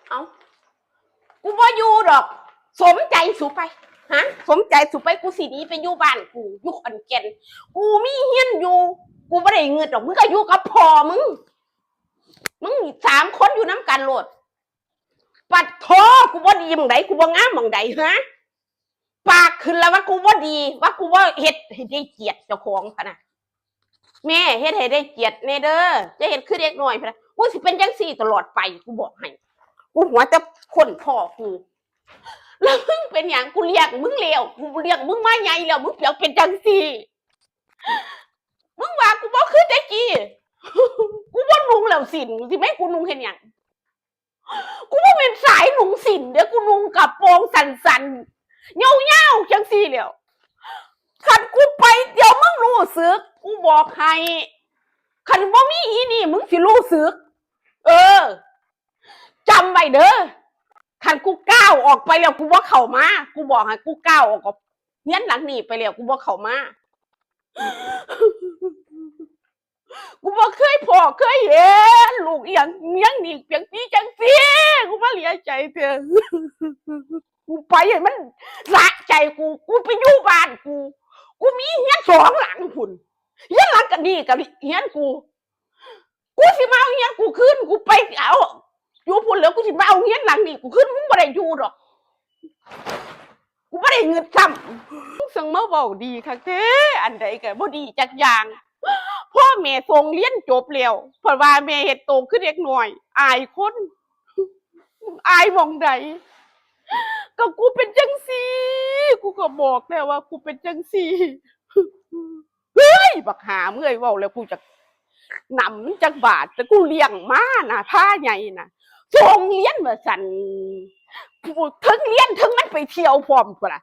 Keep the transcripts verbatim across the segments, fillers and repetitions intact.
เอ้า กูบ่อยู่ดอก สมใจสูไป ฮะ สมใจสูไป กูสิหนีไปอยู่บ้านกู อยู่ขอนแก่น กูมีเฮือนอยู่ กูบ่ได้เงินดอก มึงก็อยู่กับพ่อมึง มึงสามคนอยู่นำกันโลด ปัดโธ่ กูบ่ดีหม่องใด กูบ่งามหม่องใด ฮะ ปากขึ้นแล้วว่ากูบ่ดี ว่ากูบ่เฮ็ดให้ได้เกียรติเจ้าของพะนะ แม่เฮ็ดให้ได้เกียรติแน่เด้อ จะเฮ็ดคือเด็กน้อยพะนะ กูสิเป็นจังซี่ตลอดไป กูบอกให้ กูหัวแต่คนพ่อกู แล้วมึงเป็นหยัง กูเลี้ยงมึงแล้ว กูเลี้ยงมึงมาใหญ่แล้ว มึงเปียงเป็นจังซี่ มึงว่ากูบ่คือแต่กี้ กูบ่นุ่งแล้วสิ้น สิแม่นกูนุ่งเฮ็ดหยัง กูบ่เป็นสายนุ่งสิ้นเด้อ กูนุ่งกระโปรงสั้นๆ ยาวๆ จังซี่แหล้ว คันกูไปเดี๋ยวมึงรู้สึก กูบอกให้ คันบ่มีอีนี่มึงสิรู้สึก เออ จำไว้เด้อ คันกูก้าวออกไปแล้วกูบ่เข้ามา กูบอกให้ กูก้าวออกจากเฮือนหลังนี้ไปแล้วกูบ่เข้ามา กูบ่เคยพ้อเคยเห็นลูกอีหยัง ยังนี่เปียงปีจังซี่ กูมาเหลียใจเถอะ กูไปให้มันสะใจกู กูไปอยู่บ้านกู กูมีเฮือนสองหลังพุ้น เฮือนหลังกะนี่กะเฮือนกู กูสิมาเอาเฮือนกูคืน กูไปเอาอยู่พุ้นแล้ว กูสิมาเอาเฮือนหลังนี่กูคืน มึงบ่ได้อยู่ดอก กูบ่ได้เงินซ้ำ มึงสั่งมาเว้าดีคักแท้ อันใดก็บ่ดีจักอย่าง พ่อแม่ส่งเรียนจบแล้ว เพิ่นว่าแม่เฮ็ดโตคือเด็กน้อย อายคน อายหม่องใด ก็กูเป็นจังซี่ กูก็บอกแล้วว่ากูเป็นจังซี่ เฮ้ย บักหาเมื่อยเว้าแล้วกูจักหนำจักบาด แต่กูเลี้ยงมานะ พาใหญ่นะ ส่งเรียนว่าซั่น เทิงเรียนเทิงมันไปเที่ยวพร้อมพุ้นล่ะ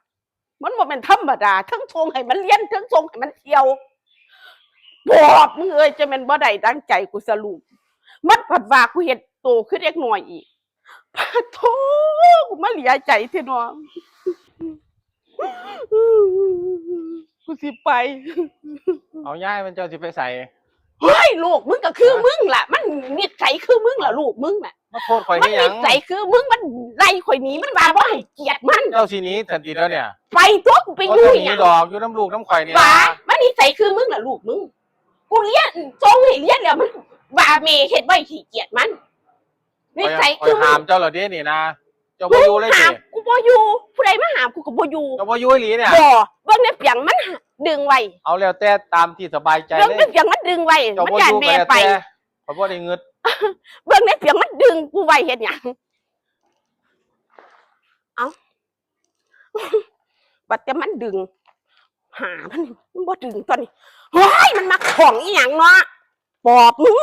มันบ่แม่นธรรมดา เทิงส่งให้มันเรียน เทิงส่งให้มันเที่ยว บอกมึงเอ้ย จะแม่นบ่ได้ดังใจกูสรุป มันผัดว่ากูเฮ็ดโตคือเด็กน้อยอีก ปะโธ่ กูมาเหลียใจแท้น้อง กูสิไป เอายาย มันเจ้าสิไปใส เฮ้ย ลูกมึงก็คือมึงล่ะ มันนิสัยคือมึงล่ะ ลูกมึงน่ะ มาโทษข่อย มัน เฮ็ดหยั นิ ง สัยคือมึง มันไล่ข่อยหนี มันว่าบ่ให้เกียรติมัน เจ้าสิหนีสันติแล้วเนี่ย ไปตัว กูไป ก็ อยู่ ต้องห ห นี ยัง ดอก อยู่น้ำลูกน้ำข่อยนี่ ว่า ล่ะ มันนิสัยคือมึงล่ะ ลูกมึง กูเลี้ยงส่งให้เรียนแล้ว มันว่าแม่เฮ็ดไว้ขี้เกียจมัน นิสัย ข่ คื อย อมึ ห้าม ง เจ้าแล้วเด้นี่นะ เจ้าบ่อยู่เลย ห้า ติ มกูบ่อยู่ ผู้ใดมาห้ามกูก็บ่อยู่ เจ้าบ่อยู่อีหลีเนี่ย บ่ เบิ่งในเปียงมันดึงไว้ เอาแล้วแต่ตามที่สบายใจ เบิ่ง เล ใน ย เปียงมันดึงไว้ เจ้า มัน บ่ ย่าน อยู่ แม่ ก็แล้ว ไป แต่ข่อยบ่ได้เงิน เบิ่งในเปียงมันดึงกูไว้เฮ็ดหยัง เอ้า บัดแต่มันดึง หามัน มันบ่ดึงตอนนี้ เฮ้ย มันมาของอีหยังเนาะ ปอบมึง